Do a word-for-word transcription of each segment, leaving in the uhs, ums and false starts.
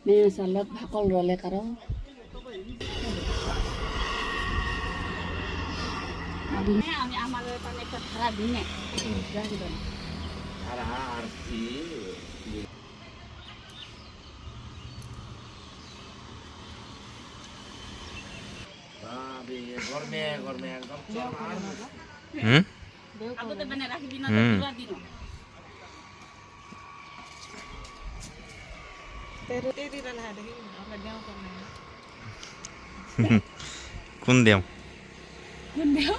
নে চালাদ ভাকল ৰলে কাৰো। আমি আমাৰ কাৰণে এটা ধাৰা দিনে। ধাৰা আৰু কি? হুম? হুম। কোন দেও? কোন দেও?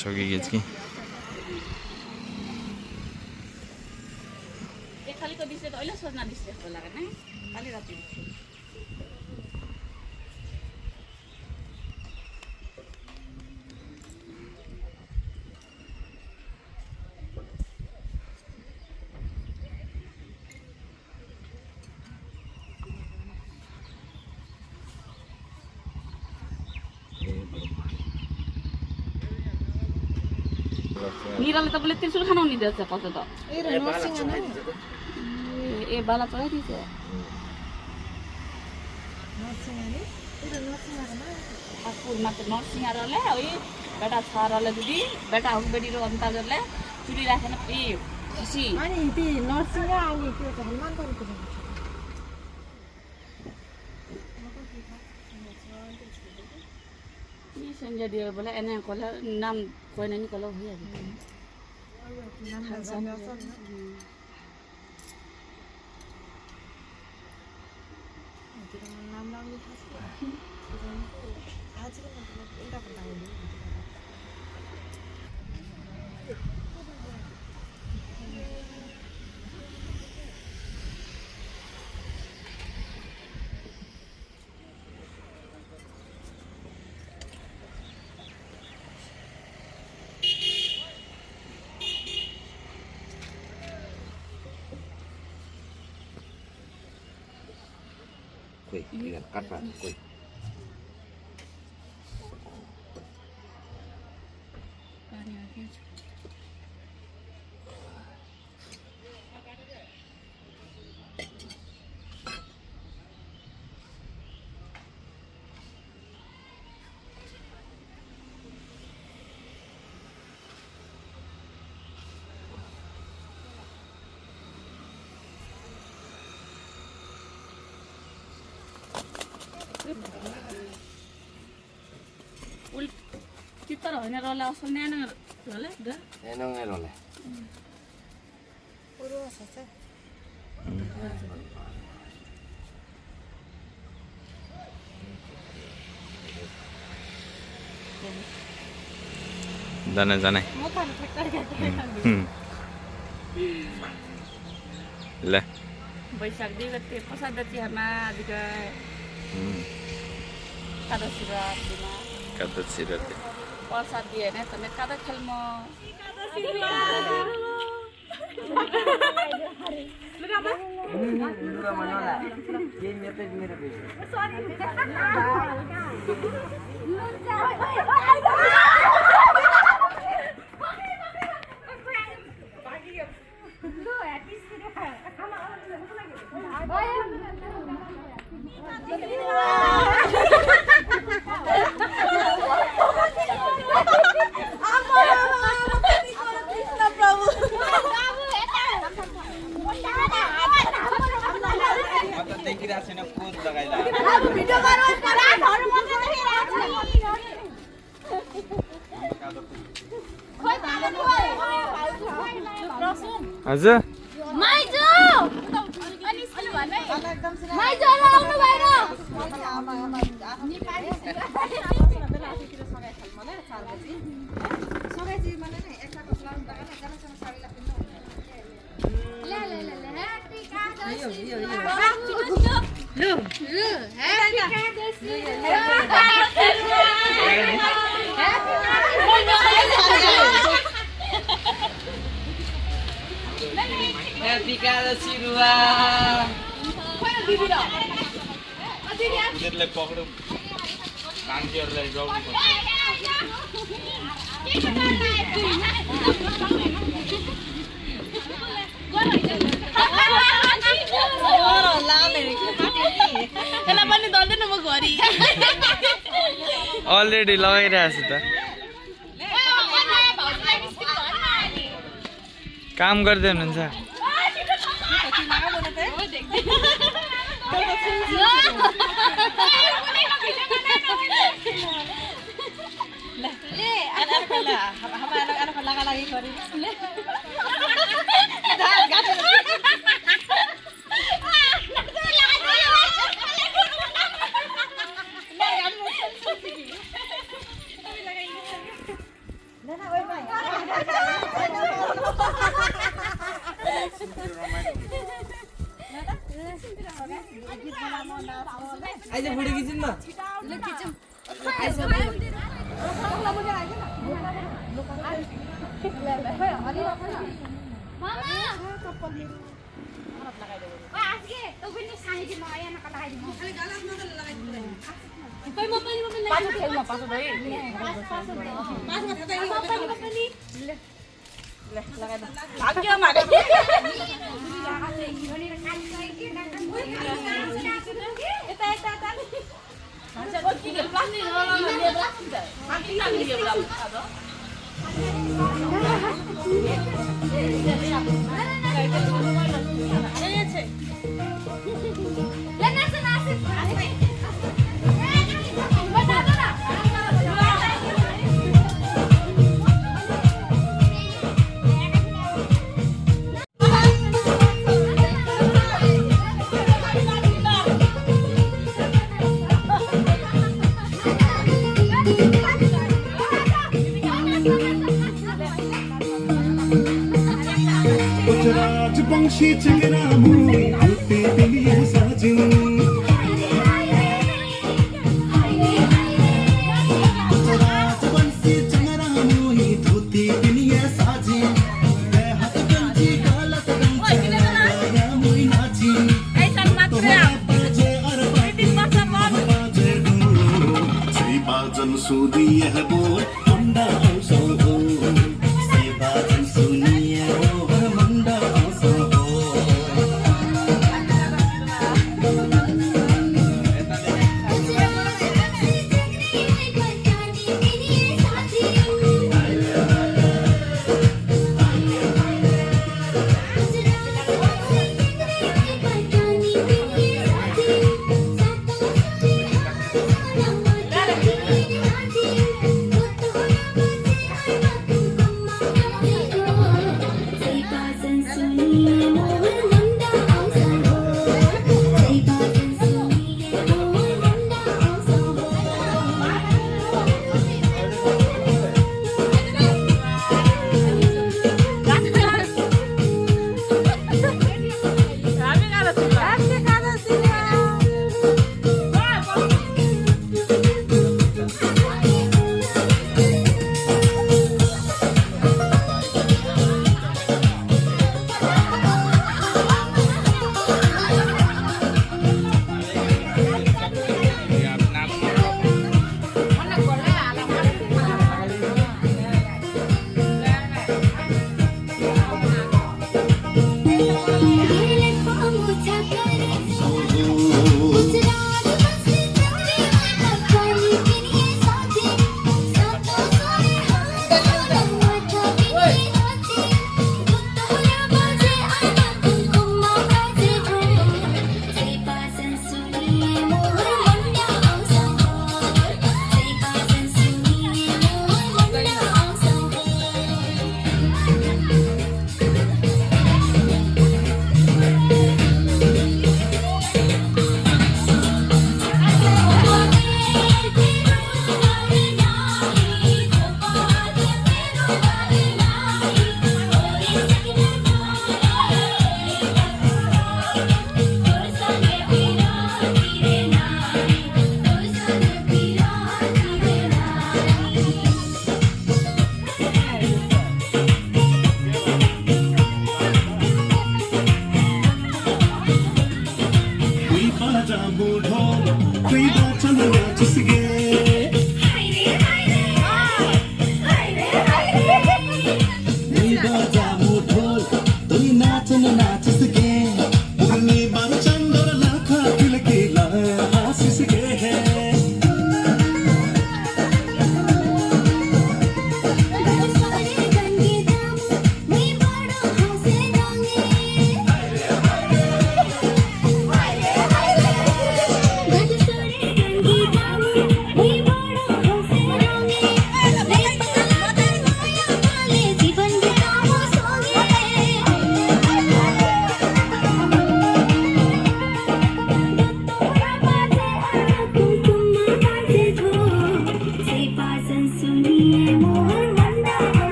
সগি গেছে কি? এ খালি তো দিছে, তো অইলে সজনা দিছে, ভালো লাগে না? খালি রাতে দিছে। নিরালে তো বুলে ত্রিশুল খানও নি দেছে কত তো। এ রে, নরসিংহ না? এ, এ বালা চড়াই দিছে। নরসিংহ নি? এ রে, নরসিংহ না? ঠাকুর মাতে নরসিংহ রলে, ওই বেটা ছাড়ালে যদি, বেটা হোক বেটির অন্তাজ হলে, চুরি রাখে না, এই, খুশি। মানে, ইতি নরসিংহ আনি কি হচ্ছে? হনুমান করে কি হচ্ছে? ই সঞ্জয় দিয়ে বলে, এনে কলে, নাম কয় না নি কলে হয়ে যাবে। নাম না জানি। হুম। Koi, iyan, katpa, koi. Ul, kita ro, ene role asal ne ene role, da? Ene role. জানে, জানে। হুম, হুম। লে। বৈশাখ দিগতে প্রসাদ দিছি হানা আজিকে। হুম। কাদা শিরা দিনা। কাদা শিরা দে। প্রসাদ দিয়ে নে, তুমি কাদা খেলমো। हजुर। माइजू! माइजू, आउनु बाहिर। एकादशी रुवा। उनीहरूलाई पक्रिउँ। मान्छेहरूलाई जग्नु पर्छ। यसलाई पनि दल्दैन म घरि। Already लगाइरहेको छु त। काम गर्दै हुनुहुन्छ? आइज बुढी खिचिन न।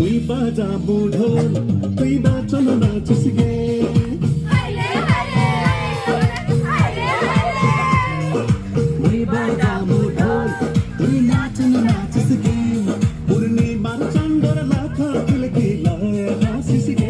मुई बजाबु ढोल, तुई नाचन नाचिसगे। मुई बजाबु ढोल, तुई नाचन नाचिसगे। मुरनी मार चंदर लाखा किलकिला हासिसगे।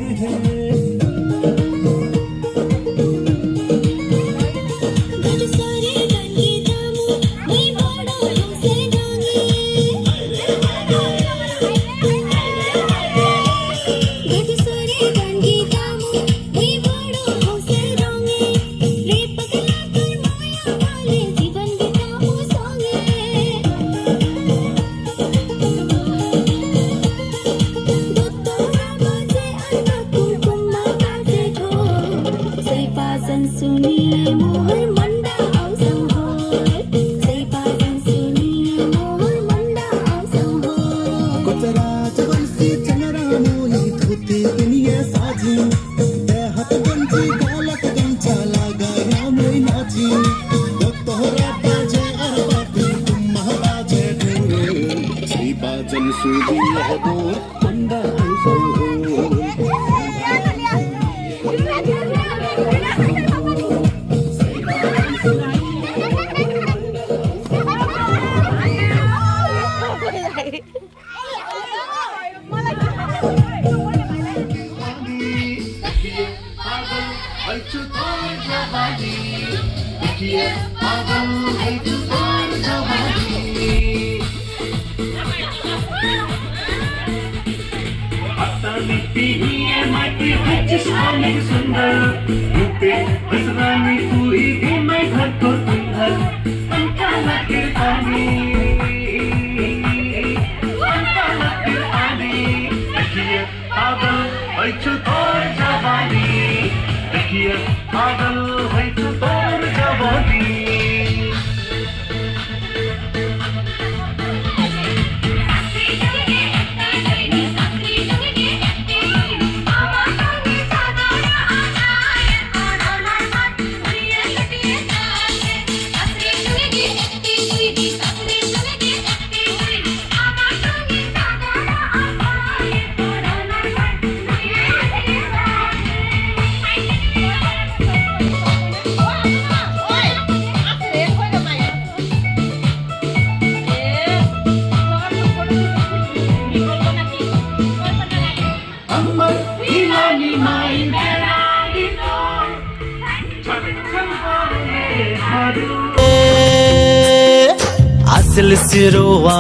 सिलसिरुआ,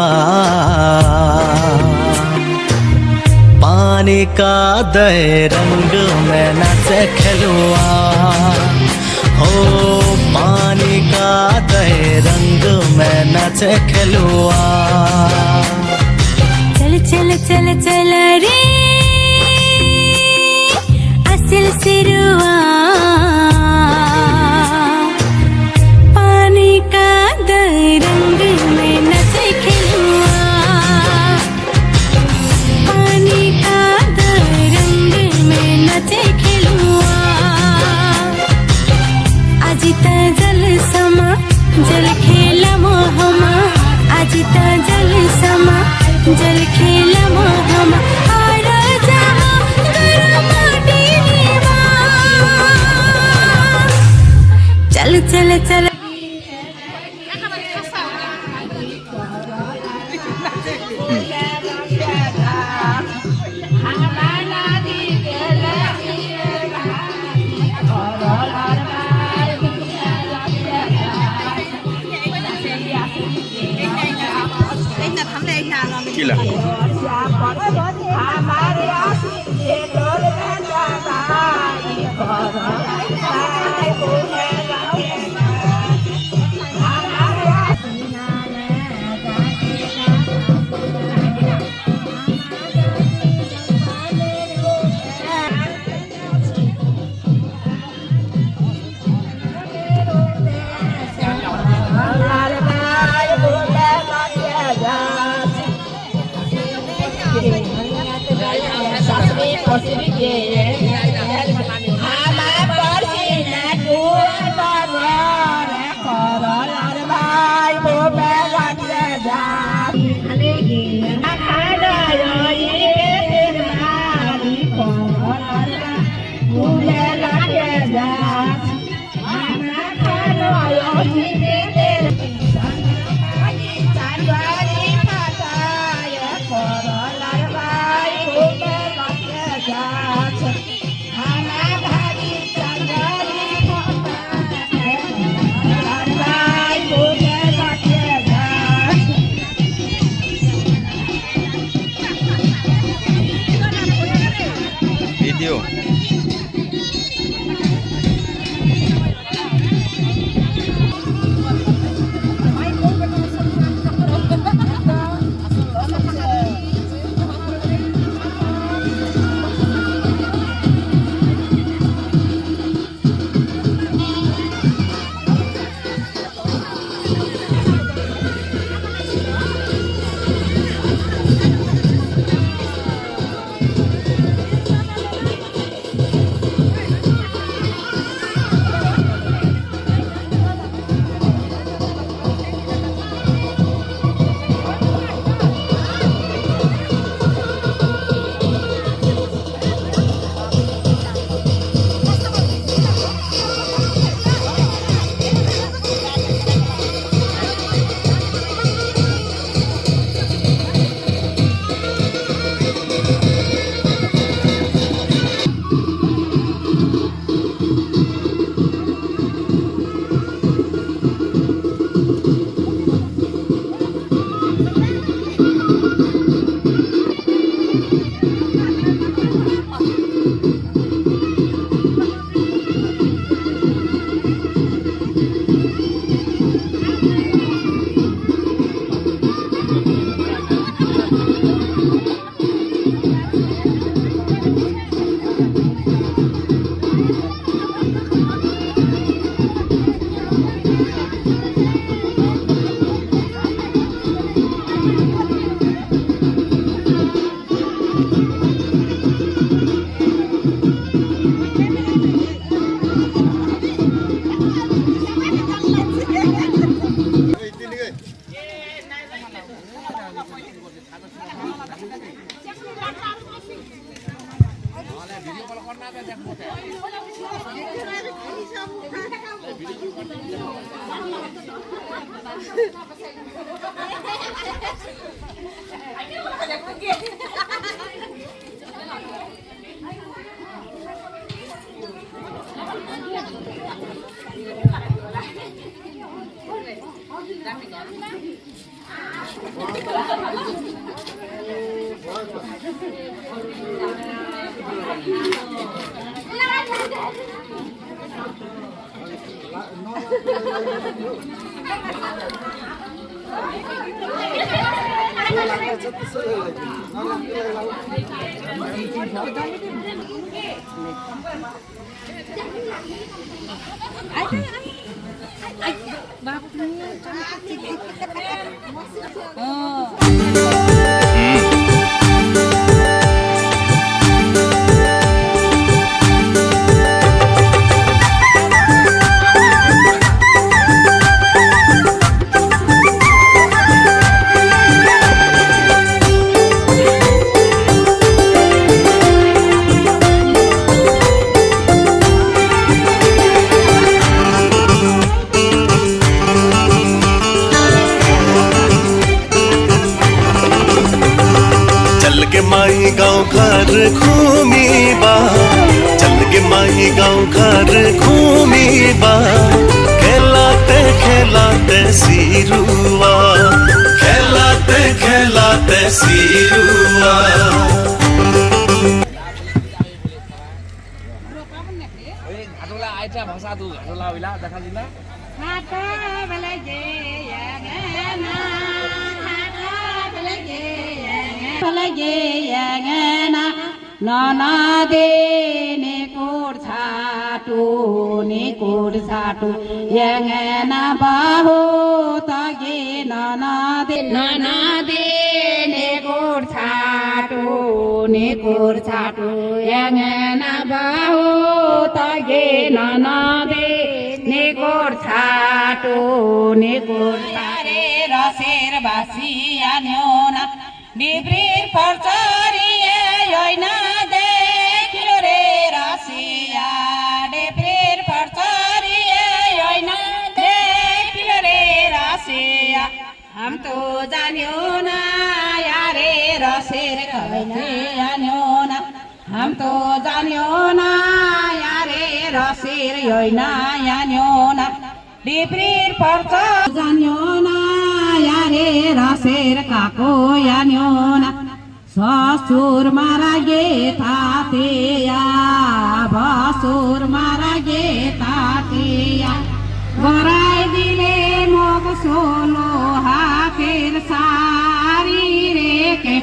पानी का दय रंग में नाचे खेलुआ। हो, पानी का दय रंग में नाचे खेलुआ। चल चल चल चल रे, असल सिरुआ, पानी का दय रंग में नाचे खेलुआ, पानी का दय रंग में नाचे खेलुआ। अजी त जलसा मा जल खेलम हमा, अजी त जलसा मा जल खेलम हमा, आरो जहाँ गरम दिनवा। चल चल चल। किला। Video. चल गे माई गाउँ घर घुमिबा, चल गे माई गाउँ घर घुमिबा, खेलाते खेलाते सिरुवा, खेलाते खेलाते सिरुवा। ए, घाटोला आइटा भाषा दु, घाटोला विला, देखा दिना। घाटो बले जे यगेना, घाटो बले जे यगेना, बले जे यगेना, ननदे निकुर छाटु, निकुर छाटु, यगेना बहुत गे ननदे, ननदे निकुर छाटु, निकुर छाटु, यगेना बहुत गे ननदे निकुर छाटु, निकुर छाटु। रे रसेर बासिया न्योना, डिप्रिर पर्चरिया योइना देखिलो रे रसिया, डिप्रिर पर्चरिया योइना देखिलो रे रसिया। हम तो जान्यो ना यारे रसेर कबे जान्यो ना, हम तो जान्यो ना यारे रसेर योइना यान्यो ना। डिप्रिर पर्च जान्यो ना यारे रसेर काको यान्यो ना। ससुर मारा गे तातेया, बसुर मारा गे तातेया। गराई दिले मोक सोलो हातेर सारी रे के।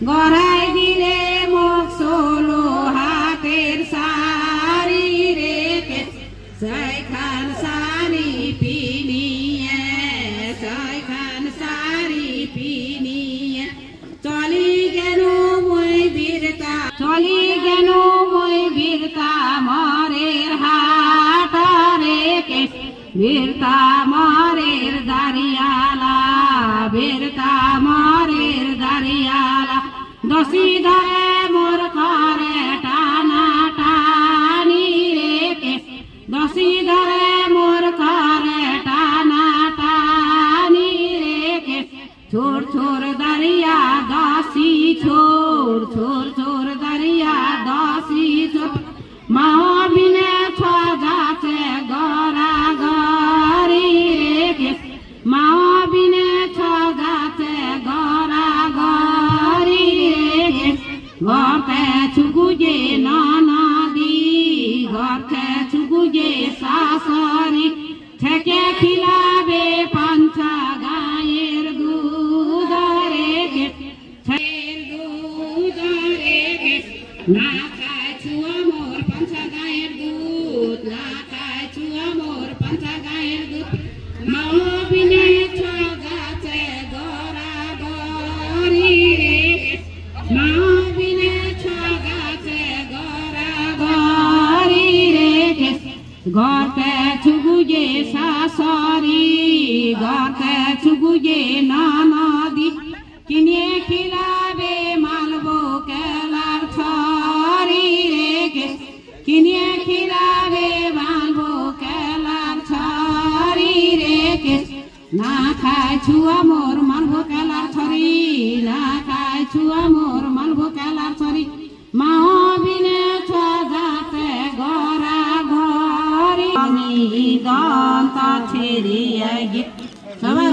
गराई दिले मोक सोलो हातेर सारी रे के। सैखान सारी पिनिया, सैखान सारी पिनिया। चली गेनु मुई बिर्ता, चली गेनु मुई बिर्ता मरेर हाट रे के। बिर्ता मरेर दारियाला, बिर्ता मरेर दारियाला। दसी धरे मोर करे टाना टानी रे के। दसी धरे मोर करे टाना टानी रे के। छोर छोर दरिया दसी छोर, छोर छोर दरिया दसी छोर। माओ बिने छ जाचे गरा गरी रे के। माओ बिने छ जाचे गरा गरी रे के। गर्ते छुगु जे ननदी, गर्ते छुगु जे सासरी। छेके खिलाबे पाँच गाईर दुध रे के। छेर दुध रे के। ना खाए छुआ मोर पाँच गाईर दुध, ना खाए छुआ मोर पाँच गाईर दुध। माओ बिने छ जाचे गरा गरी रे के। माओ बिने छ जाचे गरा गरी रे के। गर्ते छुगु जे सासरी, गर्ते छुगु जे ननदी। किनिए खिलाबे मालबो केलार छरी रे के। किनिए खिलाबे मालबो केलार छरी रे के। ना खाए छुआ मोर मालबो केलार छरी, ना खाए छुआ मोर मालबो केलार छरी। माओ बिने छ जाचे गरा गरी। अनि दन्त छेरी आगे। सबै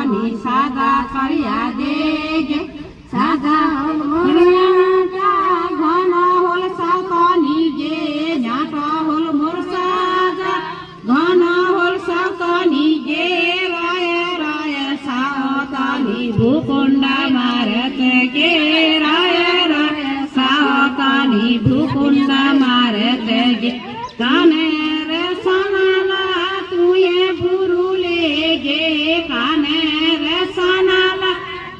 नि साझा छरिया देगे, साझा होल मोर न्याटा, घन होल साउतनी गे, न्याटा होल मोर साझा, घन होल साउतनी गे, राय राय साउतनी भुकुण्डा मारत गे, राय राय साउतनी भुकुण्डा मारत गे। काने रे सनाला तुये बुरुले गे, काने रे सनाला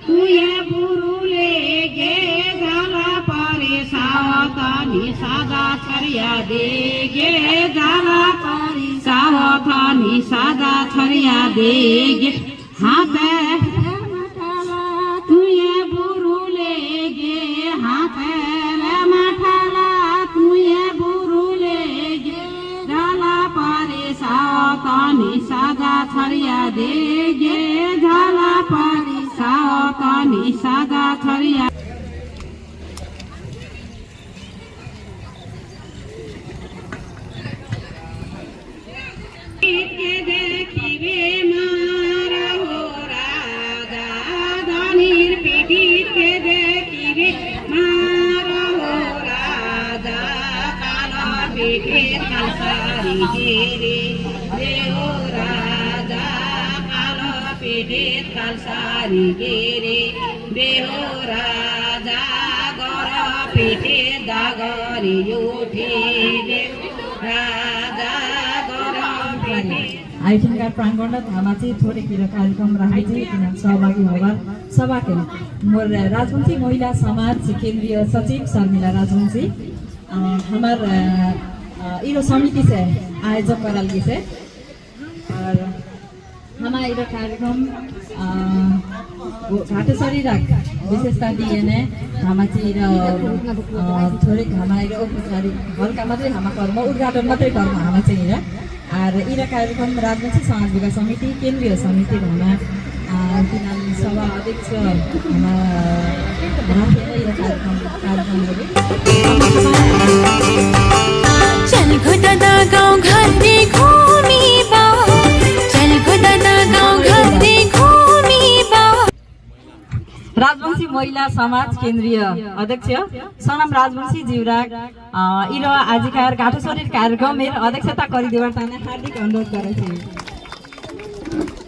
तुये बुरुले गे, झाला परे साउतनी साझा छरिया देगे, झाला परे साउतनी साझा छरिया देगे। हाते रे मठाला तुये बुरुले गे, हाते रे मठाला तुये बुरुले गे, झाला परे साउतनी साझा छरिया देगे, झाला परे साउतनी साझा छरिया। পিঠিত কে দেখিবে মার হো রাজা, ধনির পিঠিত কে দেখিবে মার হো রাজা, কালো পিঠিত কালসারি গিরি দেহো রাজা, কালো পিঠিত কালসারি গিরি দেহো রাজা, গর পিঠিত দাগরি উঠিবে राजा गरम पानी। आइटिनका प्राङ्गणमा हामाची थोरै किरा कार्यक्रम राख्नेछी, तिनीहरू सहभागी होबार सभाके। मोर राजवंशी महिला समाज केन्द्रीय सचिव शर्मिला राजवंशी, अ, हमार, अ, अ, इरो समिति से आयोजक कराल गेसे। और हमार इरा कार्यक्रम, अ, घाटेश्वरी राग विशेषता दिएने हामाची इरा, अ, थोरै हमार इरा औपचारिक हल्का मात्रै हमार कर्म, उद्घाटन मात्रै कर्म हामाची इरा। और इरा कार्यक्रम राजवंशी समाज विकास समिति, केन्द्रीय समिति हमार, अ, तिनाल सभा अध्यक्ष हमार राखेर इरा कार्यक्रम, कार्यक्रम गरे। चल गो दादा गाउँ घरतिर घुमिबा, चल गो दादा गाउँ घरतिर घुमिबा। राजवंशी महिला समाज केन्द्रीय अध्यक्ष सनम राजवंशी ज्यूरा, अ, इरो आजिकार घाटेश्वरी कार्यक्रमर अध्यक्षता करिदिबार तनया हार्दिक अनुरोध करेछी।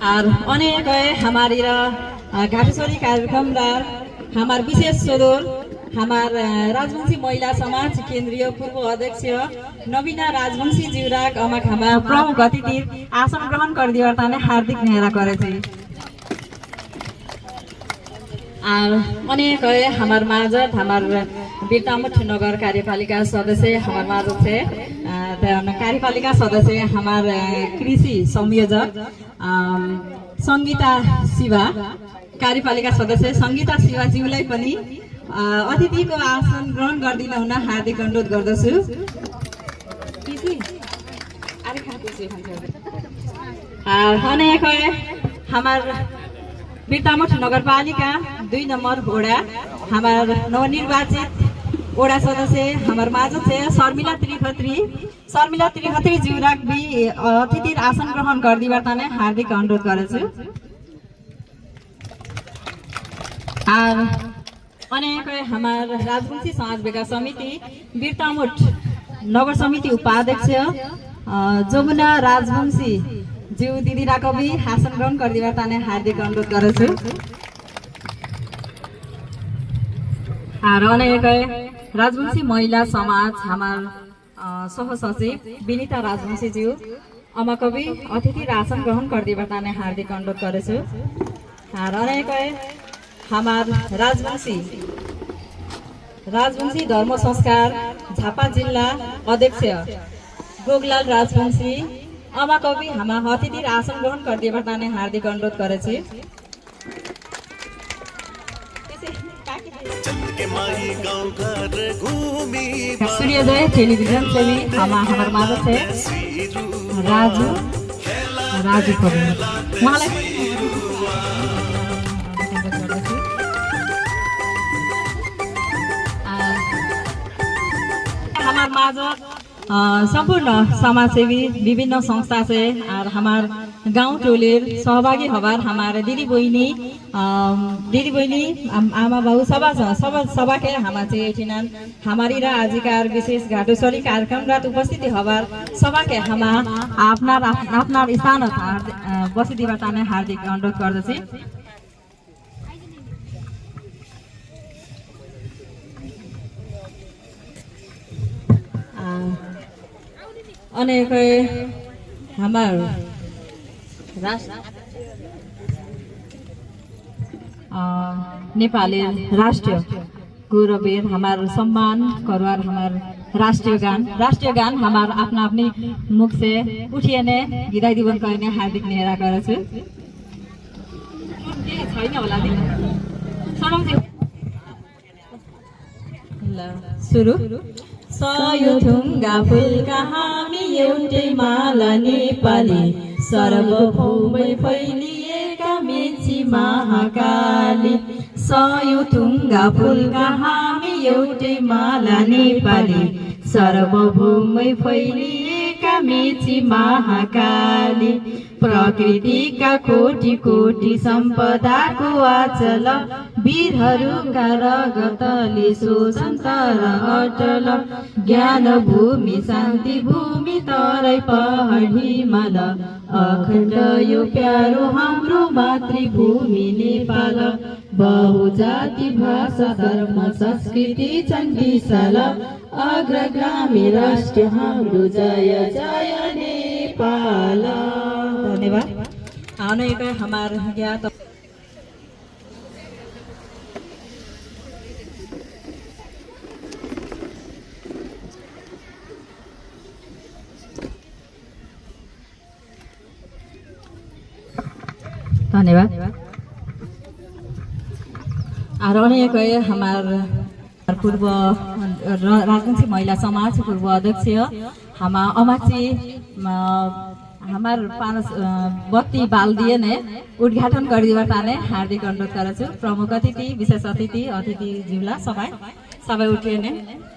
और अनेक है हमार इरा, अ, घाटेश्वरी कार्यक्रमरा हमार विशेष सदर, हमार, अ, राजवंशी महिला समाज केन्द्रीय पूर्व अध्यक्ष नवीना राजवंशी ज्यूरा अमाक हमार प्रमुख अतिथिर आसन ग्रहण करिदिबार तनया हार्दिक निहोरा करेछी। और अनेक है हमार माझत, हमार बिर्तामोट नगर कार्यपालिका सदस्य हमार माझत छे, अ, त कार्यपालिका सदस्य हमार, अ, कृषि संयोजक, अम, संगीता शिवा, कार्यपालिका सदस्य संगीता शिवा ज्यूलाई पनि, अ, अतिथिको आसन ग्रहण गरिदिनुहुन हार्दिक अनुरोध गर्दछु। अ, अनेक है हमार बिर्तामोट नगरपालिका दुई नम्बर वडा हमार नवनिर्वाचित वडा सदस्य हमार माझत छे शर्मिला त्रिखत्री, शर्मिला त्रिखत्री ज्यूरा भी, अ, अतिथिर आसन ग्रहण करिदिबार तनया हार्दिक अनुरोध करेछी। और अनेक है हमार राजवंशी समाज विकास समिति बिर्तामोट नगर समिति उपाध्यक्ष, अ, जमुना राजवंशी ज्यू दिदीराक भी आसन ग्रहण करिदिबार तनया हार्दिक अनुरोध करेछी। और अनेक है राजवंशी महिला समाज हमार अ, सहसचिव विनिता राजवंशी ज्यू, अमाक भी अतिथिर आसन ग्रहण करिदिबार तनया हार्दिक अनुरोध करेछी। और अनेक है हमार राजवंशी, राजवंशी धर्म संस्कार झापा जिल्ला अध्यक्ष गोगलाल राजवंशी, अमाक भी हमार अतिथिर आसन ग्रहण करिदिबार तनया हार्दिक अनुरोध करेछी। सूर्योदय टेलिभिजन से भी हमार, हमार माझत छे राजु, राजु पौडेल। उहाँलाई आ, हमार माझत, अ, सम्पूर्ण समाजसेवी, विभिन्न संस्था से और हमार गाउँ टोलीर सहभागी हबार हमार दिदी बहिनी, अम, दिदी बहिनी, अम, आमा बाउ सभा, सभा, सभाके हमार चाहिँ एठिनन हमार इरा आजिकार विशेष घाटुसरी कार्यक्रम रात उपस्थिति हबार सभाके हमा आपनार, आप-, आपनार स्थान हार्द-, अ, बसी दिबार ताने हार्दिक अनुरोध गर्दछी। आ, अनेकै हमार राष्ट्र, अ, नेपाली राष्ट्रिय गौरबेर हमार सम्मान करवार हमार राष्ट्रिय गान, राष्ट्रिय गान हमार अपना अपनी मुख से उठिएने गिदाई दिबन कहिने हार्दिक नेहरा करछु। छैन होला नि। सुरु। सयो थुङ्गा फुलका हामी एउटै माला नेपाली, सर्वभौमै फैलिएका मेची महाकाली। सयो थुङ्गा फुलका हामी एउटै माला नेपाली, सर्वभौमै फैलिएका मेची महाकाली। प्रकृतिका कोटि कोटि सम्पदाको अचल, वीरहरूका रगतले स्वतन्त्र अटल। ज्ञान भूमि, शान्ति भूमि, तराई पहाड हिमाल, अखण्ड यो प्यारो हाम्रो मातृभूमि नेपाल। बहुजाति भाषा धर्म संस्कृति छन् विशाल, अग्रगामी राष्ट्र हाम्रो जय जय नेपाल। धन्यवाद। आउने एक हमार यहाँ त धन्यवाद। आर अनेकै हमार पूर्व र-, राजवंशी महिला समाज पूर्व अध्यक्ष हमा अमाची, अ, हमार पानस, अ, बत्ती बाल दिएने उद्घाटन गरिदिबार ताने हार्दिक अनुरोध करछु। प्रमुख अतिथि, विशेष अतिथि, अतिथि ज्यूला सबै, सबै उठिएने।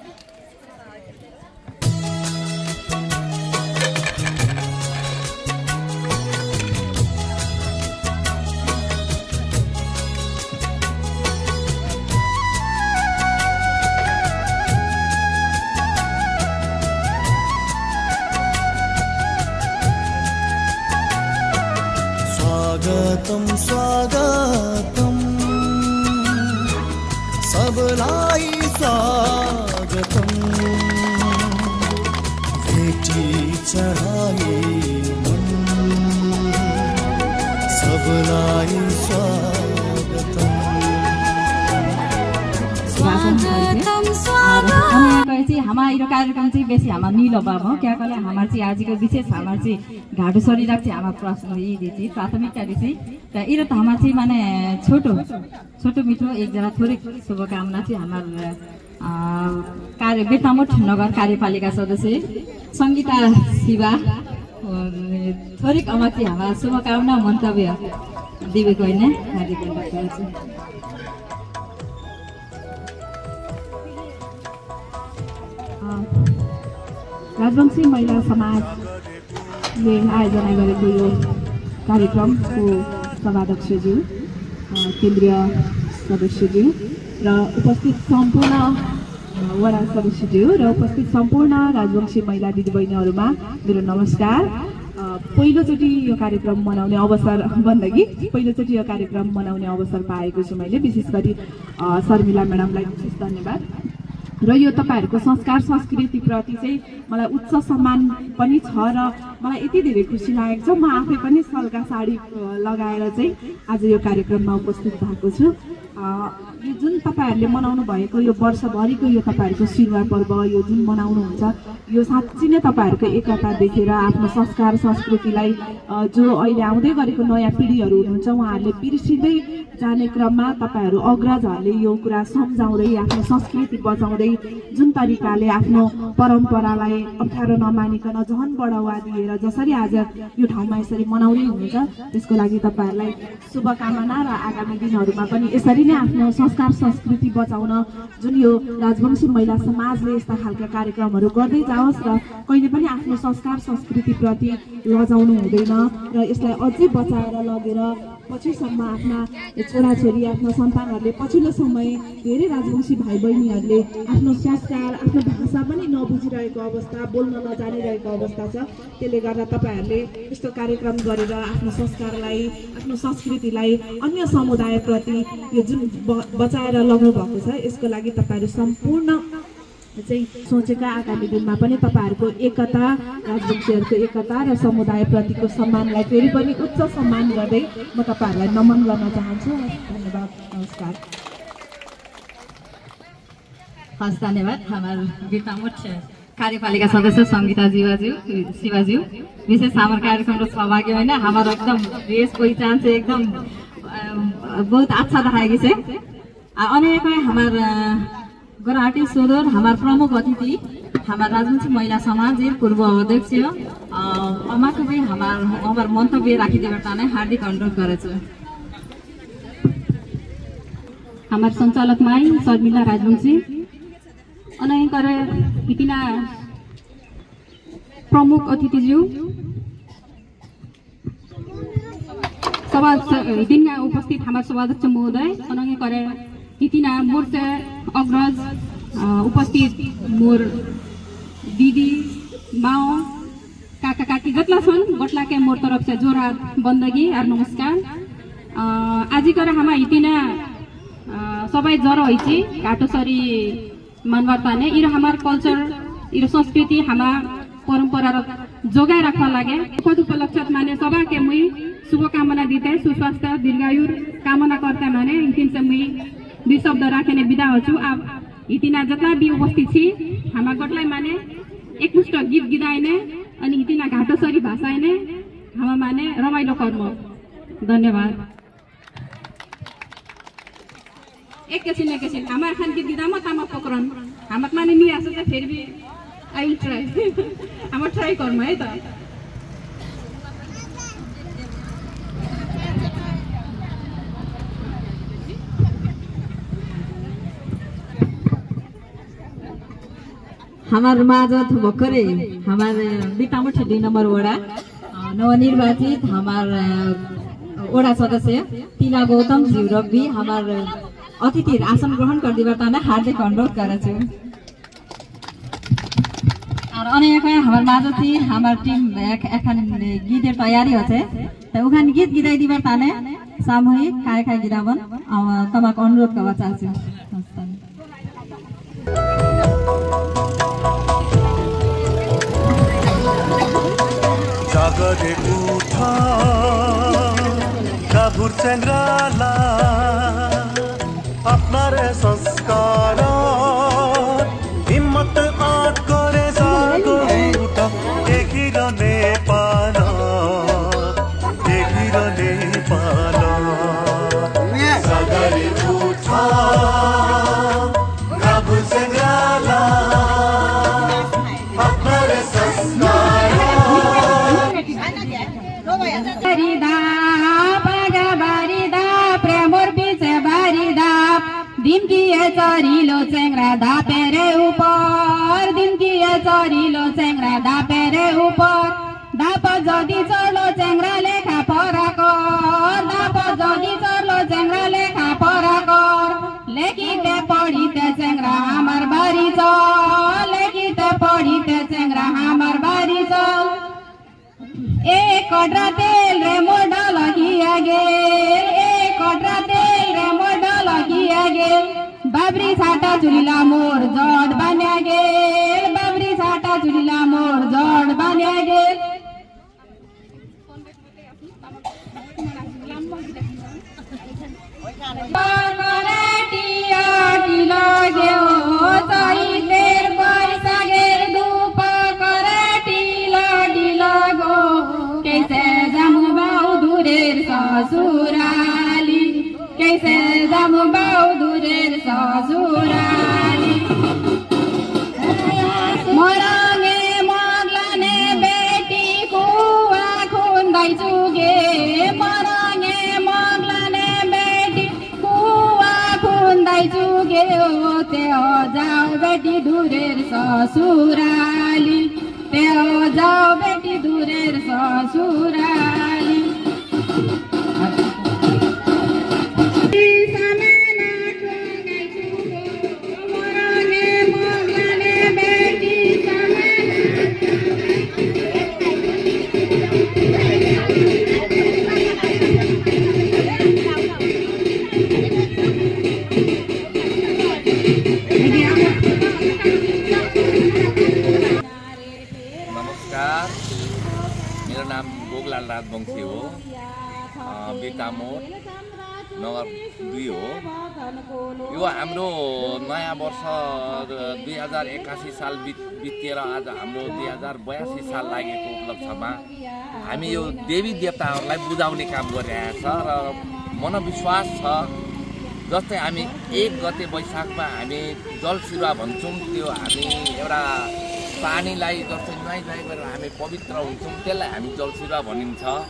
स्वागतं स्वागतं सबलाई स्वागतम्। भेटी चढाए मन सबलाई स्वागतम्। स्वागतम्, स्वागतम्। अनि यहाँ कहेछि, हमार इरो कार्यक्रम चाहिँ बेसी हमार निलो बाबा, क्या कहले हमार चाहिँ आजिको विशेष हमार चाहिँ घाटुसरी राख्छि हमार प्रश्न यी दिछि, प्राथमिकता दिछि। त इरो त हमार चाहिँ माने छोटो छोटो मिठो एकजना थोरै शुभकामना चाहिँ हमार, अ, कार्य, बेतामोट नगर कार्यपालिका सदस्य संगीता शिवा, अ, थोरै अमाची हमार शुभकामना मन्तव्य दिबे कहिने हार्दिक अनुरोध गर्छु। अ, राजवंशी महिला समाज ले आयोजना गरेको यो कार्यक्रमको सभाध्यक्षज्यू, अ, केन्द्रीय सदस्यज्यू र उपस्थित सम्पूर्ण, अ, वडा सदस्यज्यू र उपस्थित सम्पूर्ण राजवंशी महिला दिदीबहिनीहरूमा मेरो नमस्कार। अ, पहिलोचोटि यो कार्यक्रम मनाउने अवसर, भन्दा कि पहिलोचोटि यो कार्यक्रम मनाउने अवसर पाएको छु मैले, विशेष गरी, अ, शर्मिला म्याडमलाई विशेष धन्यवाद। र यो तपाईँहरूको संस्कार संस्कृतिप्रति चाहिँ मलाई उच्च सम्मान पनि छ र मलाई यति धेरै खुसी लागेको छ, म आफै पनि सल्का साडी, अ, लगाएर चाहिँ आज यो कार्यक्रममा उपस्थित भएको छु। अ, यो जुन तपाईँहरूले मनाउनु भएको यो वर्षभरिको यो तपाईँहरूको सिरुवा पर्व, यो जुन मनाउनुहुन्छ, यो साँच्ची नै तपाईँहरूको एकता देखेर आफ्नो संस्कार संस्कृतिलाई, अ, जो अहिले आउँदै गरेको नयाँ पिँढीहरू हुनुहुन्छ, उहाँहरूले बिर्सिँदै जाने क्रममा तपाईँहरू अग्रजहरूले यो कुरा सम्झाउँदै, आफ्नो संस्कृति बचाउँदै, जुन तरिकाले आफ्नो परम्परालाई अप्ठ्यारो नमानिकन झन् बढावा दिएर जसरी आज यो ठाउँमा यसरी मनाउँदै हुनुहुन्छ, त्यसको लागि तपाईँहरूलाई शुभकामना र आगामी दिनहरूमा पनि यसरी पनि आफ्नो संस्कार संस्कृति बचाउन जुन यो राजवंशी महिला समाजले यस्ता खालका कार्यक्रमहरू गर्दै जाओस् र कहिले पनि आफ्नो संस्कार संस्कृतिप्रति लजाउनु हुँदैन र यसलाई अझै बचाएर लगेर पछिसम्म आफ्ना छोराछोरी, आफ्ना सन्तानहरूले पछिल्लो समय धेरै राजवंशी भाइ बहिनीहरूले आफ्नो संस्कार, आफ्नो भाषा पनि नबुझिरहेको अवस्था, बोल्न नजानिरहेको अवस्था छ। त्यसले गर्दा तपाईँहरूले यस्तो कार्यक्रम गरेर आफ्नो संस्कारलाई, आफ्नो संस्कृतिलाई अन्य समुदायप्रति यो जुन ब-, बचाएर लग्नु भएको छ, यसको लागि तपाईँहरू सम्पूर्ण चाहिँ सोचेका आगामी दिनमा पनि तपाईँहरूको एकता, राजवंशीहरूको एकता र समुदायप्रतिको सम्मानलाई फेरि पनि उच्च सम्मान गर्दै म तपाईँहरूलाई नमन गर्न चाहन्छु। हस्, धन्यवाद। नमस्कार। हस्, धन्यवाद। हमार बिर्तामोट कार्यपालिका सदस्य संगीता जिवाज्यू, शिवाज्यू, विशेष हमार कार्यक्रमर सहभागी होइन, हमार एकदम वेश पहिचान से एकदम, अम, बहुत अच्छा देखाएगी से। आ, अने एक हमार, अ, गराटी सोदर हमार प्रमुख अतिथि, हमार राजवंशी महिला समाजर पूर्व अध्यक्ष, अ, अमाको भी हमार, हमार मन्तव्य राखिदिबार ताने हार्दिक अनुरोध गर्छु। हमार सञ्चालक माई शर्मिला राजवंशी, अने एक हितिना प्रमुख अतिथिज्यू, सभा, स-, हितिना उपस्थित हमार सभाध्यक्ष महोदय, अनंगे करे हितिना मोर से अग्रज, अ, उपस्थित मोर दिदी, माओ, काका, काकी जतला छन्, गटलाके मोर तरफ से जोरहात बन्दगी आर नमस्कार। अ, आजि करे हमार हितिना, अ, सबै जरो होइछि, घाटो सरी मानबार ताने, इरो हमार culture, इरो संस्कृति, हमार परम्परार जोगाइ राखबार लागे। पद उपलक्षत माने सभाके मुई शुभकामना दिते, सुस्वास्थ्य, दीर्घायुर कामना कर्ते माने, इखिन से मुई दुई शब्द राखेने बिदा होछु। आब हितिना जतला भी उपस्थित छि, हमार गटलाई माने एकमुष्ट गीत गिदाइने, अनि हितिना घाटो सरी भाषाइने, हमार माने रमाइलो कर्म। धन्यवाद। एकैछिन, एकैछिन। हमार अखान गीत गिदा म तामा पक्रन। हमार माने नि आसे त फेरि भी I will try। हमार try कर्म है त। हमार माझ भर्खरै हमार बिर्तामोट दुई नम्बर वडा, अ, नवनिर्वाचित हमार, अ, वडा सदस्य तिला गौतम ज्यूर भी हमार अतिथिर आसन ग्रहण कर्दिबार ताने हार्दिक अनुरोध गर्छु। आर अने एक हमार माझ छि हमार team एक, एकखान गीतर तयारी होइछे, त उखान गीत गिदाइ दिबार ताने सामूहिक काय काय गिदाबन, अ, तमाक अनुरोध कर्बा चाहछु। जाग रे उठ, गाभुर चेंगराला, अपना रे संस्कार, हिम्मत आँट करे जाग उठ, एघिर नेपाल, एघिर नेपाल। जाग रे उठ, गाभुर चेंगराला, अपना रे संस्कार। बारी दाप, आगा बारी दाप, प्रेमर बिचे बारी दाप। दिमकिए चरिलो चेंगरा दापे रे उपर, दिमकिए चरिलो चेंगरा दापे रे उपर। दाप जदि चरलो चेंगरा लेखा परा कर, दाप जदि चरलो चेंगरा लेखा परा कर। लेखिते पढिते चेंगरा हमार बारी चल, लेखिते पढिते चेंगरा हमार बारी चल। एक कटरा तेल रे मोर ढलकिया गेल, एक कटरा तेल रे मोर ढलकिया गेल। बाबरी साटा चुलिला मोर जड बान्या गेल, बाबरी साटा चुलिला मोर जड बान्या गेल। कराटी आटी लाग्यो, चैतेर बैशाखेर धूप कराटी लाटी लाग्यो। कैसे जामु बाउ दुरेर ससुराली, कैसे जामु बाउ दुरेर ससुराली। मरंगे मगलाने बेटी कुवा खुन्दाइ चुगे, मरंगे मगलाने बेटी कुवा तें हो जाओ बेटी दूरेर ससुराली, तें हो जाओ बेटी दूरेर ससुराली। नमस्कार, मेरो नाम गोगलाल राजवंशी हो। अ, बिर्तामोड नगर दुई हो। यो हाम्रो नयाँ वर्ष दुई हजार एकासी साल बित-, बितेर आज हाम्रो दुई हजार बयासी साल लागेको उपलक्ष्यमा हामी यो देवी देवताहरूलाई बुझाउने काम गरिरहेको छ र मनविश्वास छ, जस्तै हामी एक गते वैशाखमा हामी जलसिरुवा भन्छौँ। त्यो हामी एउटा पानीलाई जस्तै नुहाइ धुवाइ गरेर हामी पवित्र हुन्छौँ, त्यसलाई हामी जलसिरुवा भनिन्छ।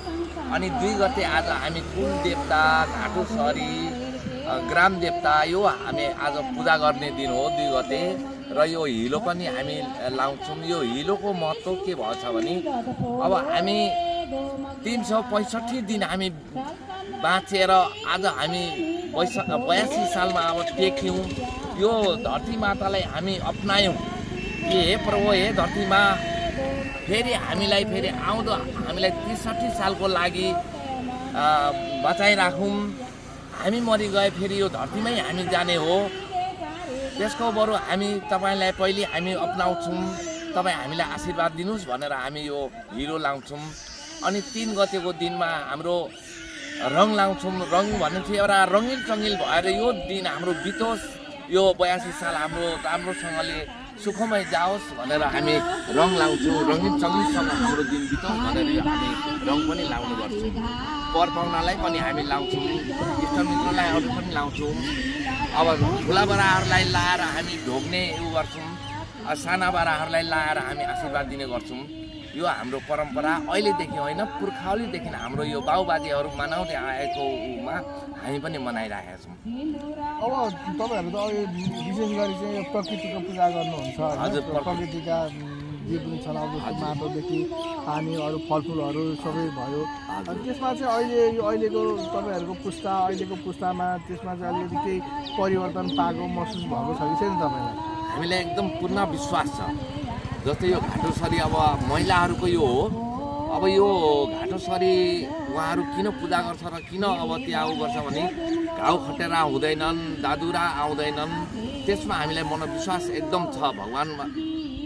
अनि दुई गते आज हामी कुल देवता, घाँटो सरी, अ, ग्राम देवता, यो हामी आज पूजा गर्ने दिन हो दुई गते। र यो हिलो पनि हामी लाउँछौँ। यो हिलोको महत्त्व के भएछ भने, अब हामी तिन सौ पैँसट्ठी दिन हामी बाँचेर आज हामी बैस-, बयासी सालमा अब टेक्यौँ। यो धरती मातालाई हामी अपनायौँ कि हे प्रभु, हे धरती माँ, फेरि हामीलाई, फेरि आउँदो हामीलाई त्रिसट्ठी सालको लागि, अ, बचाइराखौँ। हामी मरिगए फेरि यो धरतीमै हामी जाने हो। त्यसको बरु हामी तपाईँलाई पहिले हामी अपनाउँछौँ, तपाईँ हामीलाई आशीर्वाद दिनुस् भनेर हामी यो हिलो लाउँछौँ। अनि तिन गतेको दिनमा हाम्रो रङ लाउँछौँ। रङ भन्ने चाहिँ एउटा रङ्गिन चङ्गिल भएर यो दिन हाम्रो बितोस्, यो बयासी साल हाम्रो राम्रोसँगले सुखमय जाओस् भनेर हामी रङ लाउँछौँ। रङ्गिन चङ्गिलसँग हाम्रो दिन बितोस् भनेर यो हामी रङ पनि लाउने गर्छौँ। पर पाहुनालाई पनि हामी लाउँछौँ, इष्टमित्रलाई अरू पनि लाउँछौँ। अब ठुला बडाहरूलाई लाएर हामी ढोग्ने उ गर्छौँ, अ, साना बडाहरूलाई लाएर हामी आशीर्वाद दिने गर्छौँ। यो हाम्रो परम्परा अहिलेदेखि होइन, पुर्खाउलीदेखि हाम्रो यो बाउबाजेहरू मनाउँदै आएको उमा हामी पनि मनाइराखेका छौँ। अब तपाईँहरू त अहिले विशेष गरी चाहिँ यो प्रकृतिको पूजा गर्नुहुन्छ, होइन? हजुर, प्रकृति। प्रकृतिका, उम्, जे पनि छन्, अब जस्तो हजुर। माटोदेखि पानी, अरू फलफुलहरू सबै भयो। हजुर। अनि त्यसमा चाहिँ अहिले यो अहिलेको तपाईँहरूको पुस्ता, अहिलेको पुस्तामा त्यसमा चाहिँ अलिकति केही परिवर्तन पाएको महसुस भएको छ कि छैन तपाईँलाई? हामीलाई एकदम पूर्ण विश्वास छ। जस्तै यो घाँटो सरी अब महिलाहरूको यो हो। अब यो घाँटो सरी उहाँहरू किन पूजा गर्छ र किन अब त्यहाँ उ गर्छ भने घाउ खटेरा हुँदैनन्, दादुरा आउँदैनन्, त्यसमा हामीलाई मनोविश्वास एकदम छ, भगवान्मा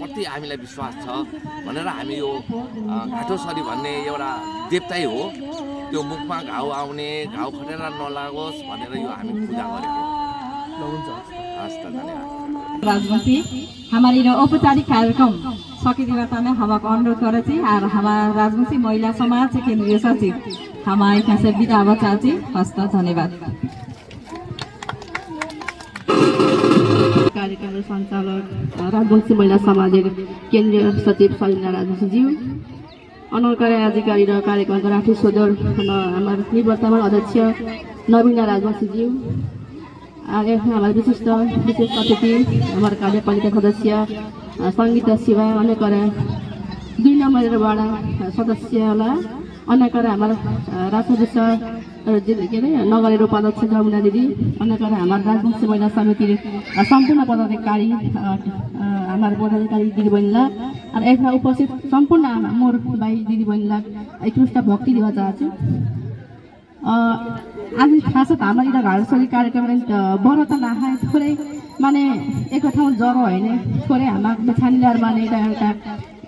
प्रति हामीलाई विश्वास छ भनेर हामी यो, अ, घाँटो सरी भन्ने एउटा देवतै हो, त्यो मुखमा घाउ आउने, घाउ खटेरा नलागोस् भनेर यो हामी पूजा गरेको। ल, हुन्छ। हस् त, धन्यवाद। राजवंशी, हाम्रो यो औपचारिक कार्यक्रम सकिदिन तामे हामाक अनुरोध करछि, आर हामा राजवंशी महिला समाज केन्द्रीय सचिव हामा एखनसे बिदा हबा चाहछि। हस्त, धन्यवाद। कार्यक्रम संचालक, अ, राजवंशी महिला समाजर केन्द्रीय सचिव सलिना राजवंशी ज्यू। अनंकरे आजिकालिर कार्यक्रम राठी सोदर, अ, हाम्रा निवर्तमान अध्यक्ष नवीना राजवंशी ज्यू। आगे हमार विशिष्ट विशेष अतिथि, हमार कार्यपालिका सदस्य, अ, संगीता शिवा, अनंकरे दुई नम्बर वार्ड, अ, सदस्य होला, अनंकरे हमार, अ, राष्ट्र विश्व, अ, जिल्ला, के अरे, नगरेर उपाध्यक्ष जमुना दिदी, अनंकरे हमार राजवंशी महिला समिति, अ, सम्पूर्ण पदाधिकारी, अ, अ, हमार पदाधिकारी दिदीबहिनीला, अ, एखन उपस्थित सम्पूर्ण मोर भाइ दिदीबहिनीला, अ, एकमुष्ट भक्ति देवा चाहछु। अ, आज खास त हमार इटा घाँटो सरी कार्यक्रम, अ, बरो त ना है, थोरै माने एक ठाउँ जरो होइन, थोरै हमार बेछानी लार माने इटा, इटा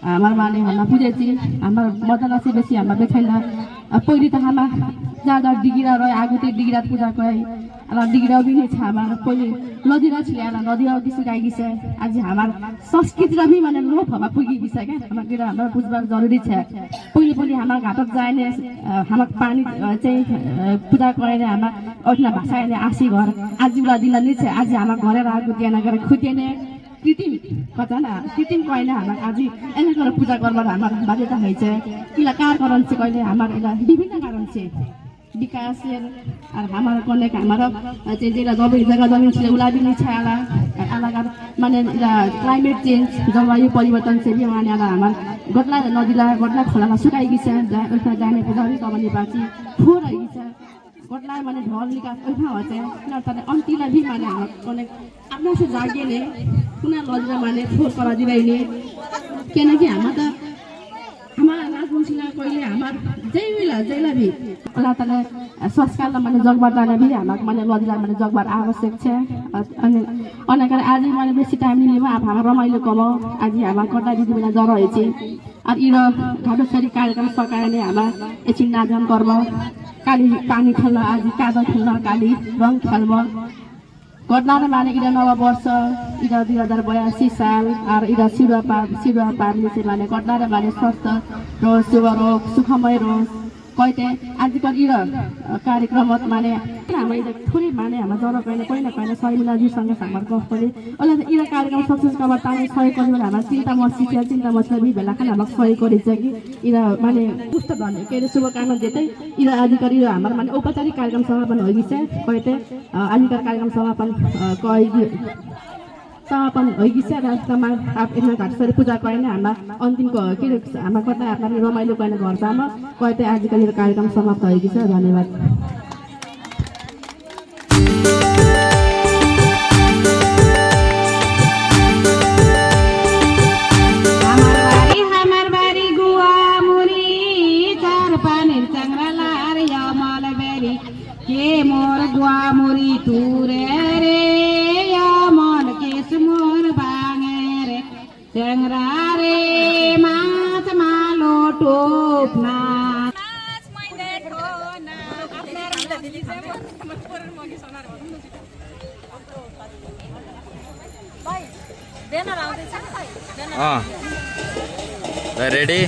हमार माने हमार पूजा छि, हमार मदन आसे बेसी हमार बेछानी लार, अ, पहिले त हमार जा जा डिगिरा रहे, आगु ते डिगिरा पूजा करे, अला डिगिरा भी नहीं छा हमार पहिले लदिरा छिले, अला लदिरा किसी गाई गिसे, आज हमार संस्कृति र भी माने लोप हमार पुगी गिसे क्या, हमार गिरा हमार बुझबार जरूरी छ। पहिले पहिले हमार घाटत जाने, अ, हमार पानी, अ, चाहिँ, अ, पूजा करेने हमार ओठना भाषा ने आसी घर। आज उला दिन नि छ, आज हमार घरे रागु दिया नगर खुदिने कृत्रिम कचा ना, कृत्रिम कइने हमार आज एने कर पूजा करबार हमार बाध्यता होइ छ। इला कार कारण से कइले हमार इला विभिन्न कारण से विकास আর আমার অনেক, আমারও, আহ, যে যেটা জমি, জায়গা জমি ছিল, ওগুলা বি নিছে আলা, আর আলাদা, মানে, এরা climate change, জলবায়ু পরিবর্তন, সে বি মানে আলা আমার গটলা নদীলা, গটলা খোলালা শুকাই গেছে, যা, ওইখানে জানে, বুঝাবি, কমানি বাঁচি, ফুর হয়ে গেছে। গটলা মানে ঢল নিকাশ, ওইখানে আছে, না, তাহলে অন্তিলা বি মানে আমার অনেক, আপনার সে জাগে নেই, কোনো লজরা মানে ফুর করা দিবাই নেই, কেন কি আমার তো আমার রাজবংশীলা কইলে আমার যেইলা, যেইলা বি। ওলা তাহলে, আহ, সংস্কারলা মানে জগবার জানে বি, আমাক মানে লজিলা মানে জগবার আবশ্যক আছে। আর অনেক, অনেক আর আজি মানে বেশি time নিলিব, আপ আমার রমাইলো কম, আজি আমার কটা দিদি মানে জ্বর হয়েছে। আর ইরো ঘাটসারি কার্যক্রম সকালে আমার এসিন নাচন করব। কালি পানি খেললো, আজি কাদা খেললো, কালি রং খেলবো। গটলারে মানে ইরা নববর্ষ, ইরা দুই হাজার বয়াশি সাল, আর ইরা সিরুয়া পা-, সিরুয়া পাবলিশে মানে গটলারে মানে সুস্থ রোজ, শুভ রোজ, সুখময় রোজ। কইতে আজিকার ইরা, আহ, কার্যক্রমত মানে, না, আমি ইরা থুরি মানে আমার জড়ো কইনে, কইনে, কইনে, সবাই মিলে আজি সঙ্গে আমার গপ করি। ওলা ইরা কার্যক্রম success করবার তানে সহায় করি বলে আমার চিন্তা মস্তি, চিন্তা মস্তি বি বেলা খান আমাক সহায় করি যে কি ইরা মানে বুঝতে পারে, কে শুভ কাম যেতে ইরা আজিকার ইরা আমার মানে ঔপচারিক কার্যক্রম সমাপন হয়ে গেছে, কইতে আহ, আজিকার কার্যক্রম সমাপন, আহ, কয় দি-, সমাপন হয়ে গেছে। আর আজকে আমার আপ-, এখানে ঘাটসারি পূজা করেন, আমরা অন্তিম ক-, কি, আমার কথা আপনার রমাইলো করেন ঘর যাবো, কইতে আজিকার কার্যক্রম সমাপ্ত হয়ে গেছে। ধন্যবাদ। আমার বাড়ি, আমার বাড়ি গুয়ামুড়ি, চার পানির চাংরালার অমল বেরি। কে মোর গুয়ামুড়ি তুরে রে, অমল কেস মোর বাঙে রে। টেংরা রে, মাছ মালো টোপ না। अँ। ल, ready?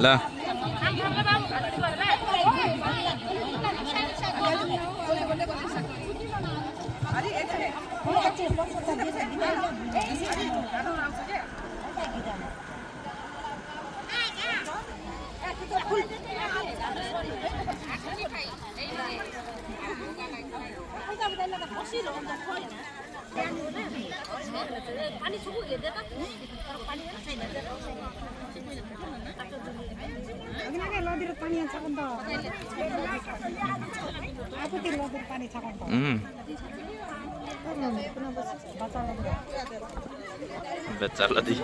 ल। उम्। बेचारा दी।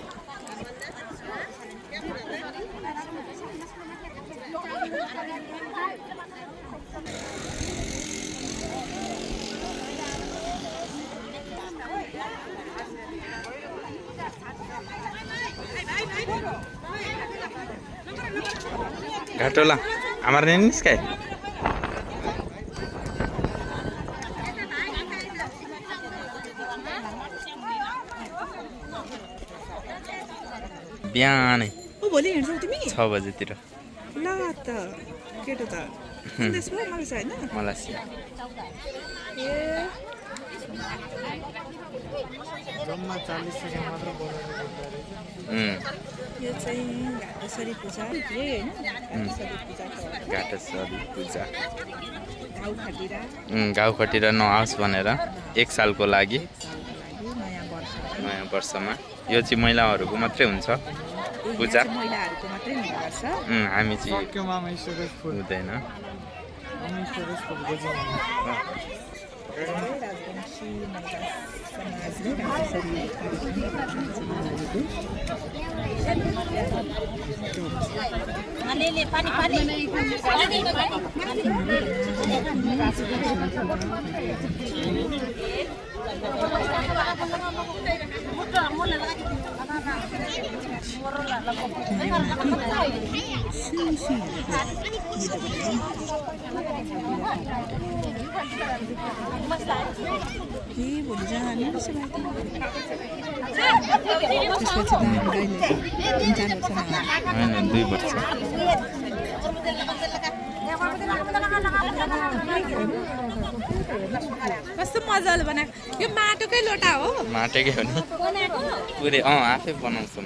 घाटोला, हमारे नहीं इसका है। बिहानै। ओ, भोलि हिँड्छौ तिमी? छ बजेतिर। ल त, केटो त। हुँ। कुन देशमा? मलेसिया, होइन? मलेसिया। ए। जम्मा चालिस सेकेन्ड मात्र बोलाएर गर्दा रहेछ। हुँ। यो चाहिँ घाटसारी पूजा, यही, होइन? हुँ। घाटसारी पूजा त हो। घाटसारी पूजा। घाउ खटिरा। हुँ, घाउ खटिरा नआओस् भनेर एक सालको लागि। नयाँ वर्ष। नयाँ वर्षमा। यो चाहिँ महिलाहरूको मात्रै हुन्छ पूजा। यो चाहिँ महिलाहरूको मात्रै हुने गर्छ। उम्, हामी चाहिँ सक्यो मामा, स्टेटस फुल। हुँदैन। मामा, स्टेटस फुल बुझ्नु। ए, भोलि जाने रहेछ भाइ। त्यसपछि त हामी कहिले? तिन चार वर्ष नभए। होइन, दुई वर्ष। कस्तो मजाले बनाएको। यो माटोकै लोटा हो? माटोकै हो नि। बनाएको? पुरै, अँ, आफै बनाउँछौँ।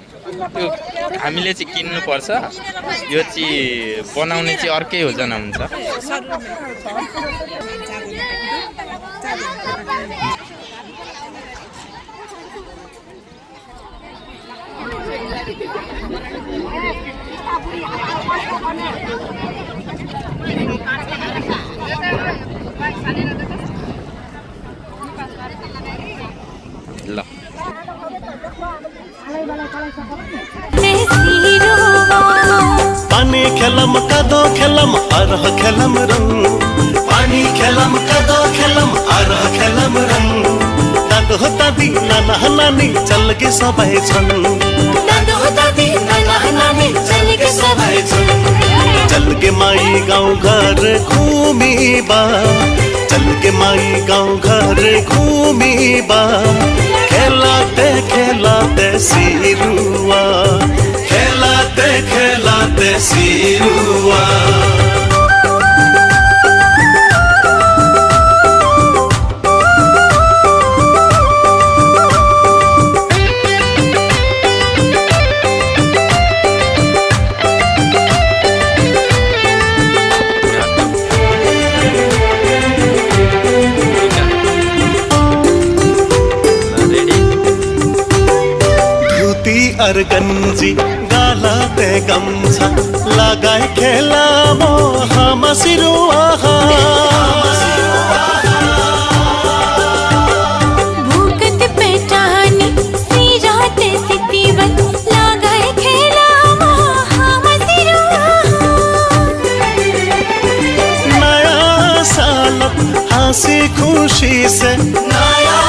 त्यो हामीले चाहिँ किन्नुपर्छ। यो चाहिँ बनाउने चाहिँ अर्कै योजना हुन्छ। ल। पानी खेलम कादो खेलम अरह खेलम रंग। पानी खेलम कादो खेलम अरह खेलम रंग। दादो दादी नाना नानी चलगे सबै छन्। दादो दादी नाना नानी चलगे सबै छन्। चलगे माई गाउँ घर घुमिबा। चलगे माई गाउँ घर घुमिबा। खेलाते खेलाते सिरुवा। खेलाते खेलाते सिरुवा। धुती अर गंजी गालाते गमछा लगाए खेलामो हामा सिरुवा। भुकत पेटानी सिराते सितिवन लगाए खेलामो हामा सिरुवा। नया सालत हाँसी खुसी से। नया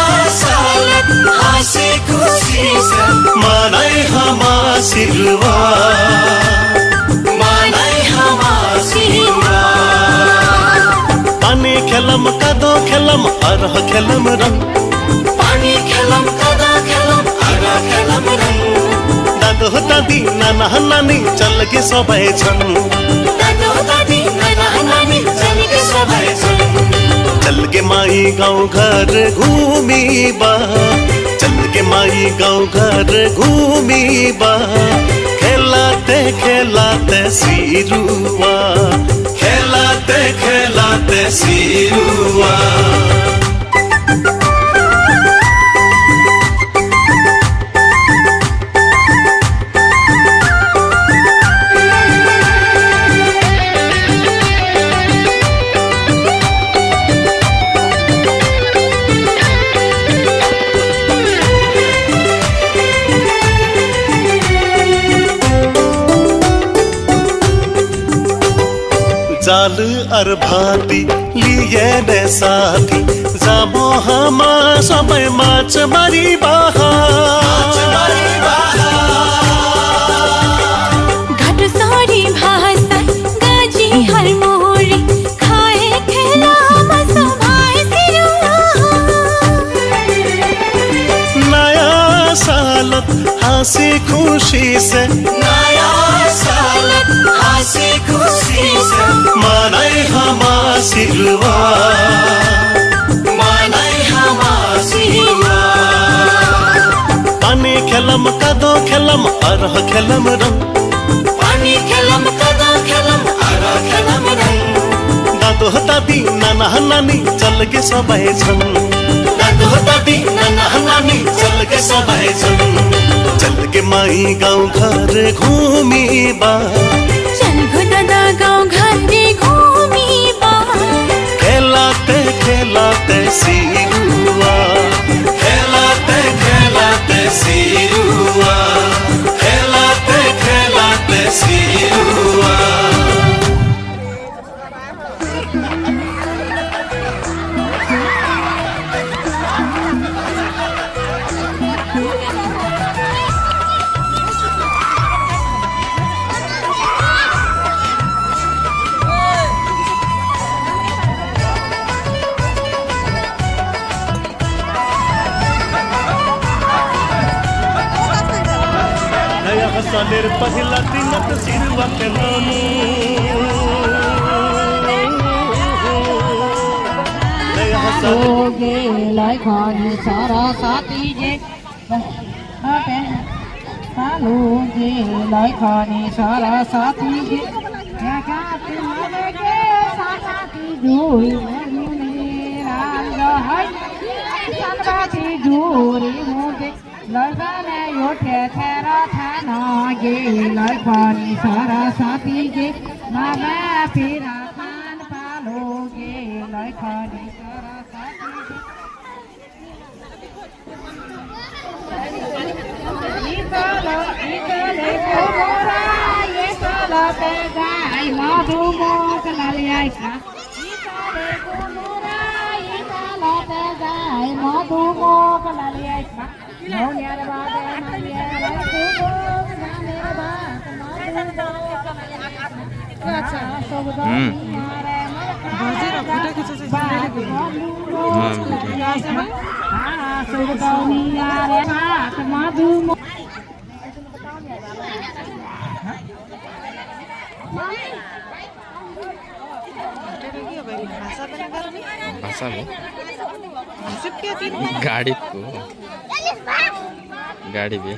सालत हाँसी खुसी से। मनाई हामा सिरुवा। मनाई हामा सिरुवा। पानी खेलम कादो खेलम अरह खेलम रंग। पानी खेलम कादो खेलम अरह खेलम रंग। दादो दादी नाना नानी चलगे सबै छन्। दादो दादी नाना नानी चलगे सबै छन्। चलगे माई गाउँ घर घुमिबा। चलगे माई गाउँ घर घुमिबा। खेलाते खेलाते सिरुवा। खेलाते खेलाते सिरुवा। जाल अर भाती लिए ने साथी, जाबो हामा सबै माछ मारिबा। घाटो सरी भाषा गाजी हरमोरी, खाए खेलामा सबै सिरुवा। नया सालत हाँसी खुसी से। नया सालत हाँसी खुसी से। मनाई हामा सिरुवा। मनाई हामा सिरुवा। पानी खेलम कादो खेलम अरह खेलम रंग। पानी खेलम कादो खेलम अरह खेलम रंग। दादो दादी नाना नानी चलगे सबै छन्। दादो दादी नाना नानी चलगे सबै छन्। चलगे माई गाउँ घर घुमिबा। चलगो दादा गाउँ घर घुमिबा। खेलाते खेलाते सिरुवा। खेलाते खेलाते सिरुवा। खेलाते खेलाते सिरुवा। सालेर पहिला दिन त सिरवा के नाम। ले हसा लोगे लैखनी सरस्वती गे। अबे, सालोगे लैखनी सरस्वती गे। या गाते लगे सरस्वती जुई मुनि राम जो है। सरस्वती जुई मुनि लैखनी यो थे थेरा थाना गे लैखनी सरस्वती गे। मामा पिरा कान पालोगे लैखनी सरस्वती गे। इतलो, इतले कोमोरा, इतलो तेजाय मधुमोक लालियाय का। इतले कोमोरा, इतलो तेजाय मधुमोक लालियाय का। হুম। हाँ, बेटा। भाषा में? गाड़ी को। गाड़ी भी।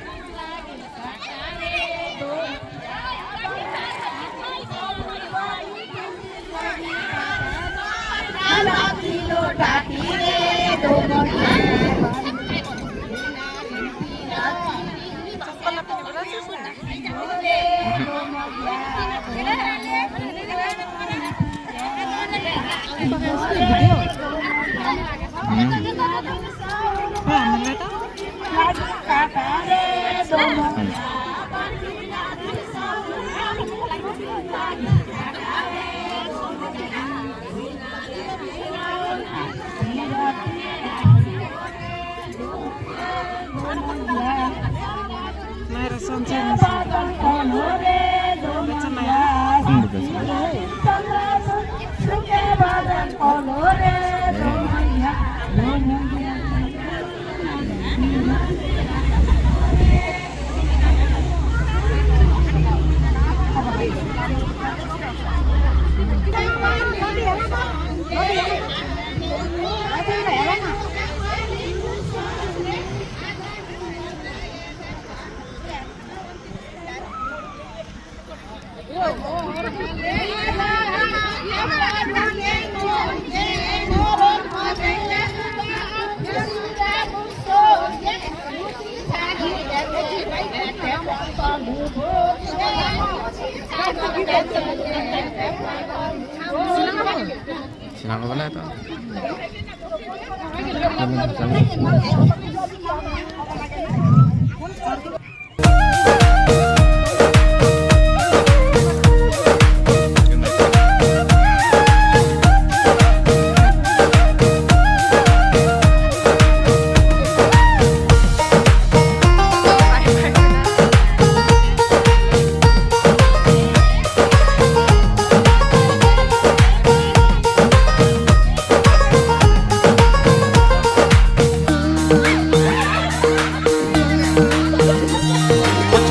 Silang ka pala ito.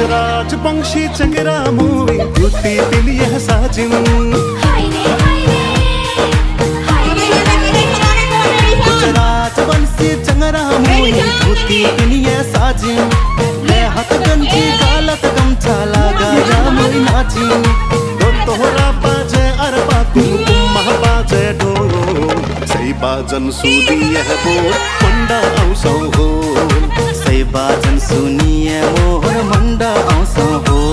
Rajvanshi चेंगरा मुइ धुती तिलिया साजिन। राजवंशी चेंगरा मुइ धुती तिलिया साजिन। ले हाथ गंजी गालत गमछा लागाया मुइ नाचिन। दो तोहरा बाजे अरबा कुमकुम महा बाजे ढोल। सै बाजन सुनिए मोर मंडा औसौ हो। सै बाजन सुनिए मोर मंडा औसौ हो।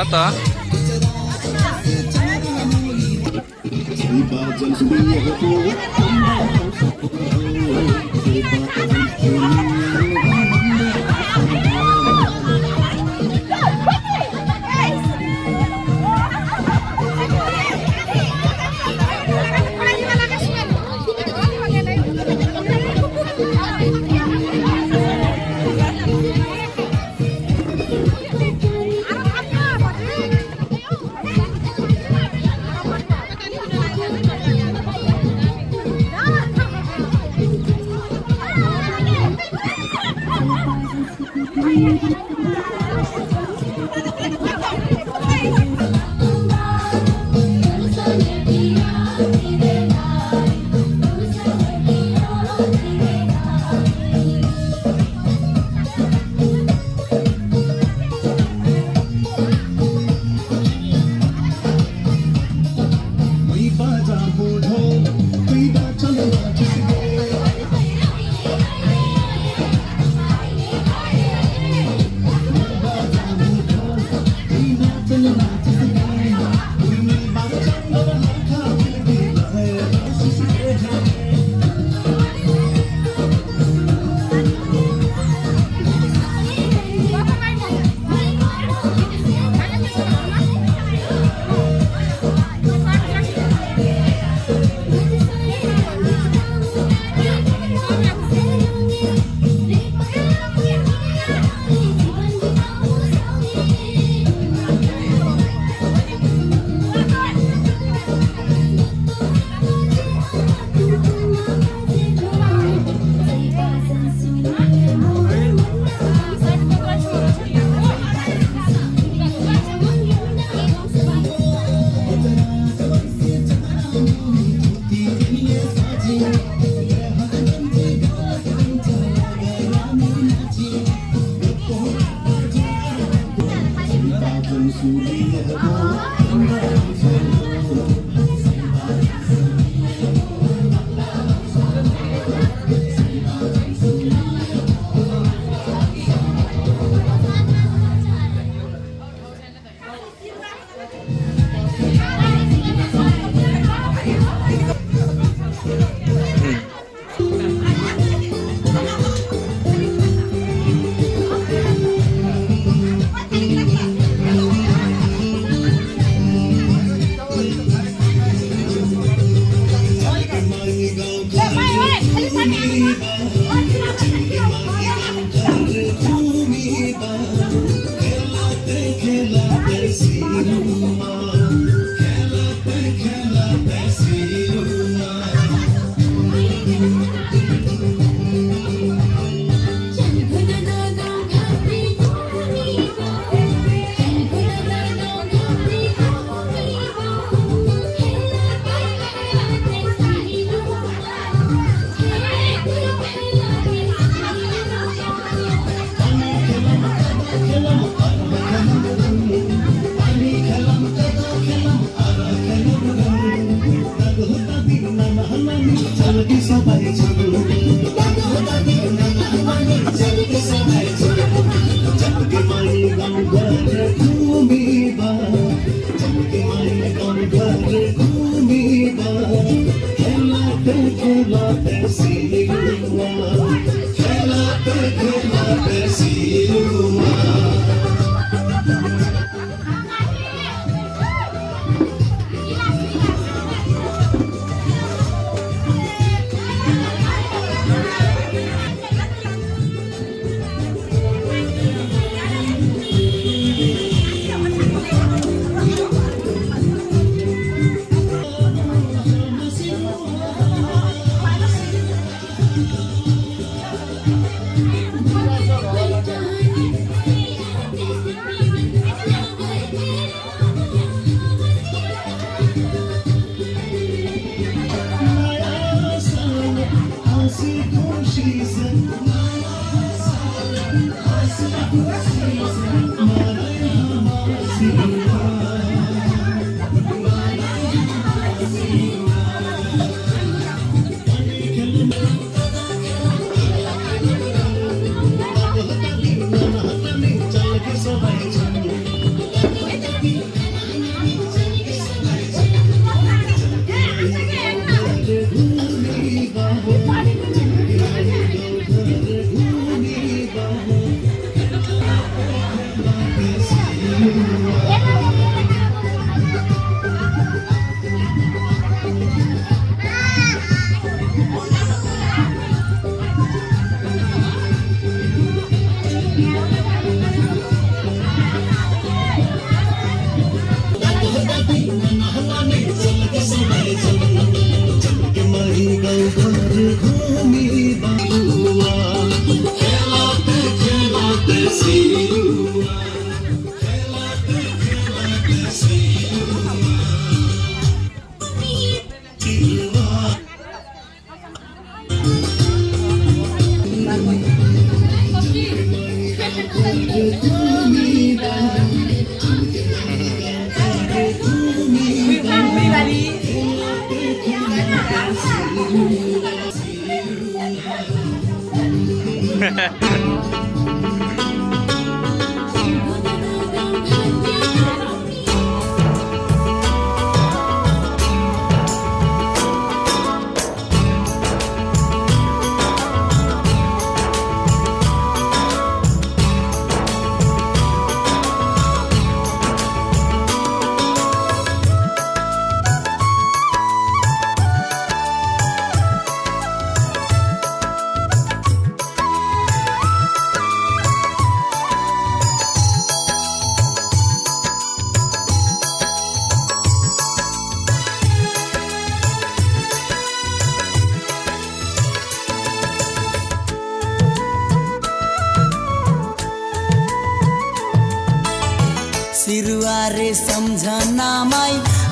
Ta.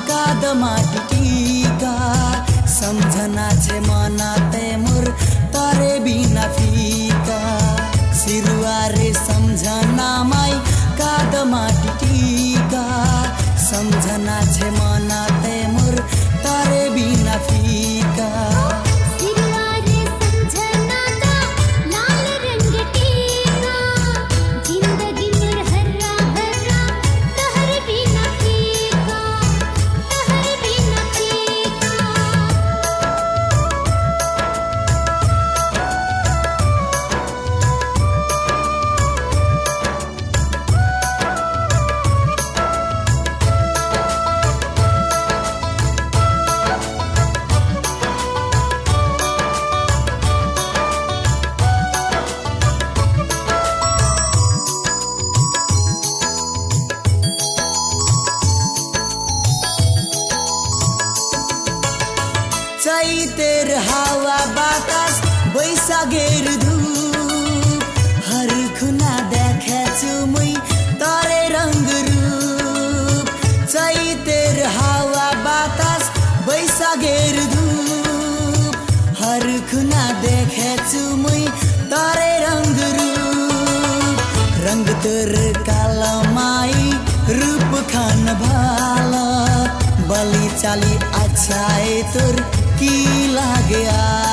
काद माटी टिका, सम्झना छे मना ते मोर तोरे बिना फिका। सिरुवा रे सम्झना माई, काद माटी टिका, सम्झना छे मना ते मोर तोरे बिना फिका। सिरुवा रे सम्झना ता लाल रंग टीका, जिंदगी मोर हर्रा भर्रा तोहरे बिना फीका, तोहरे बिना फीका। चैतेर हावा बातास, बैसाखेर धूप, हर खुना देखेछु मुई तोरे रंग रूप। चैतेर हावा बातास, बैसाखेर धूप, हर खुना देखेछु मुई तोरे रंग रूप। रंग तोर काला माई, रूप खान भाला, बली चाली अच्छा ए तोर की लाग्या।